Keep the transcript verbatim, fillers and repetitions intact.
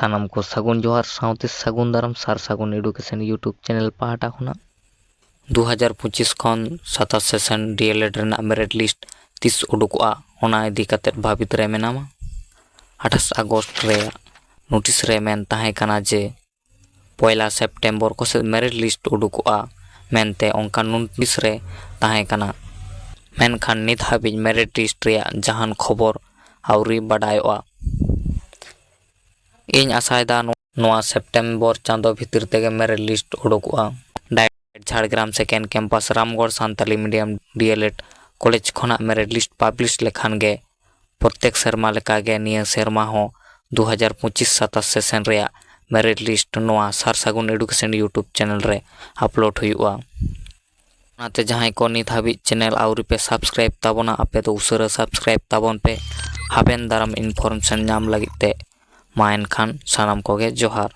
ᱥᱟᱱᱟᱢ ᱠᱚ ᱥᱟᱹᱜᱩᱱ ᱡᱚᱦᱟᱨ ᱥᱟᱶᱛᱮ ᱥᱟᱹᱜᱩᱱ ᱫᱟᱨᱟᱢ ᱥᱟᱨ ᱥᱟᱹᱜᱩᱱ ᱮᱰᱩᱠᱮᱥᱚᱱ YouTube ᱪᱮᱱᱮᱞ ᱯᱟᱦᱴᱟ ᱠᱷᱚᱱᱟᱜ᱾ ᱫᱩ ᱦᱟᱡᱟᱨ ᱯᱚᱸᱪᱤᱥ ᱠᱷᱚᱱ ᱥᱟᱛᱟᱥ ᱥᱮᱥᱚᱱ ᱰᱤ ᱮᱞ ᱮᱰ ᱨᱮᱱᱟᱜ ᱢᱮᱨᱤᱴ ᱞᱤᱥᱴ ᱛᱤᱥ ᱩᱰᱩᱠᱚᱜᱼᱟ, ᱚᱱᱟ ᱤᱫᱤ ᱠᱟᱛᱮᱫ ᱵᱷᱟᱹᱵᱤᱛ ᱨᱮ ᱢᱮᱱᱟᱢᱟ᱾ ᱟᱴᱷᱟᱥ ᱟᱜᱚᱥᱴ ᱨᱮᱭᱟᱜ ᱱᱳᱴᱤᱥ ᱨᱮ ᱢᱮᱱ ᱛᱟᱦᱮᱸ ᱠᱟᱱᱟ ᱡᱮ ᱯᱚᱭᱞᱟ ᱥᱮᱯᱴᱮᱢᱵᱚᱨ ᱠᱚᱥᱮᱫ ᱢᱮᱨᱤᱴ ᱞᱤᱥᱴ ᱩᱰᱩᱠᱚᱜᱼᱟ ᱢᱮᱱᱛᱮ ᱚᱱᱠᱟ ᱱᱳᱴᱤᱥ ᱨᱮ ᱛᱟᱦᱮᱸ ᱠᱟᱱᱟ᱾ ᱢᱮᱱᱠᱷᱟᱱ ᱱᱤᱛ ᱦᱟᱹᱵᱤᱡ ᱢᱮᱨᱤᱴ ᱞᱤᱥᱴ ᱨᱮᱭᱟᱜ ᱡᱟᱦᱟᱱ ᱠᱷᱚᱵᱚᱨ ᱟᱹᱣᱨᱤ ᱵᱟᱰᱟᱭᱚᱜᱼᱟ᱾ ᱤᱧ ᱟᱥᱟᱭᱮᱫᱟ ᱱᱚ-, ᱱᱚᱣᱟ ᱥᱮᱯᱴᱮᱢᱵᱚᱨ ᱪᱟᱸᱫᱚ ᱵᱷᱤᱛᱤᱨ ᱛᱮᱜᱮ ᱢᱮᱨᱤᱴ ᱞᱤᱥᱴ ᱩᱰᱩᱠᱚᱜᱼᱟ᱾ Direct Jhargram second campus Ramgarh Santali medium D L Ed college ᱠᱷᱚᱱᱟᱜ ᱢᱮᱨᱤᱴ ᱞᱤᱥᱴ ᱯᱟᱵᱽᱞᱤᱥ ᱞᱮᱠᱷᱟᱱ ᱜᱮ ᱯᱨᱚᱛᱮᱠ ᱥᱮᱨᱢᱟ ᱞᱮᱠᱟᱜᱮ ᱱᱤᱭᱟᱹ ᱥᱮᱨᱢᱟ ᱦᱚᱸ ᱫᱩ ᱦᱟᱡᱟᱨ ᱯᱚᱸᱪᱤᱥ ᱥᱟᱛᱟᱥ ᱥᱮᱥᱚᱱ ᱨᱮᱭᱟᱜ ᱢᱮᱨᱤᱴ ᱞᱤᱥᱴ ᱱᱚᱣᱟ ᱥᱟᱨ ᱥᱟᱹᱜᱩᱱ ᱮᱰᱩᱠᱮᱥᱚᱱ YouTube ᱪᱮᱱᱮᱞ ᱨᱮ ᱟᱯᱞᱳᱰ ᱦᱩᱭᱩᱜᱼᱟ᱾ ᱚᱱᱟᱛᱮ ᱡᱟᱦᱟᱸᱭ ᱠᱚ ᱱᱤᱛ ᱦᱟᱹᱵᱤᱡ ᱪᱮᱱᱮᱞ ᱟᱹᱣᱨᱤ ᱯᱮ ᱥᱟᱵᱥᱠᱨᱟᱭᱤᱵ ᱛᱟᱵᱚᱱᱟ, ᱟᱯᱮ ᱫᱚ ᱩᱥᱟᱹᱨᱟ ᱥᱟᱵᱥᱠᱨᱟᱭᱤᱵ ᱛᱟᱵᱚᱱ ᱯᱮ ᱦᱟᱯᱮᱱ ᱫᱟᱨᱟᱢ ᱤᱱᱯᱷᱚᱨᱢᱮᱥᱚᱱ ᱧᱟᱢ ᱞᱟᱹᱜᱤᱫ ᱛᱮ᱾ ᱢᱟ ᱮᱱᱠᱷᱟᱱ ᱥᱟᱱᱟᱢ ᱠᱚᱜᱮ ᱡᱚᱦᱟᱨ᱾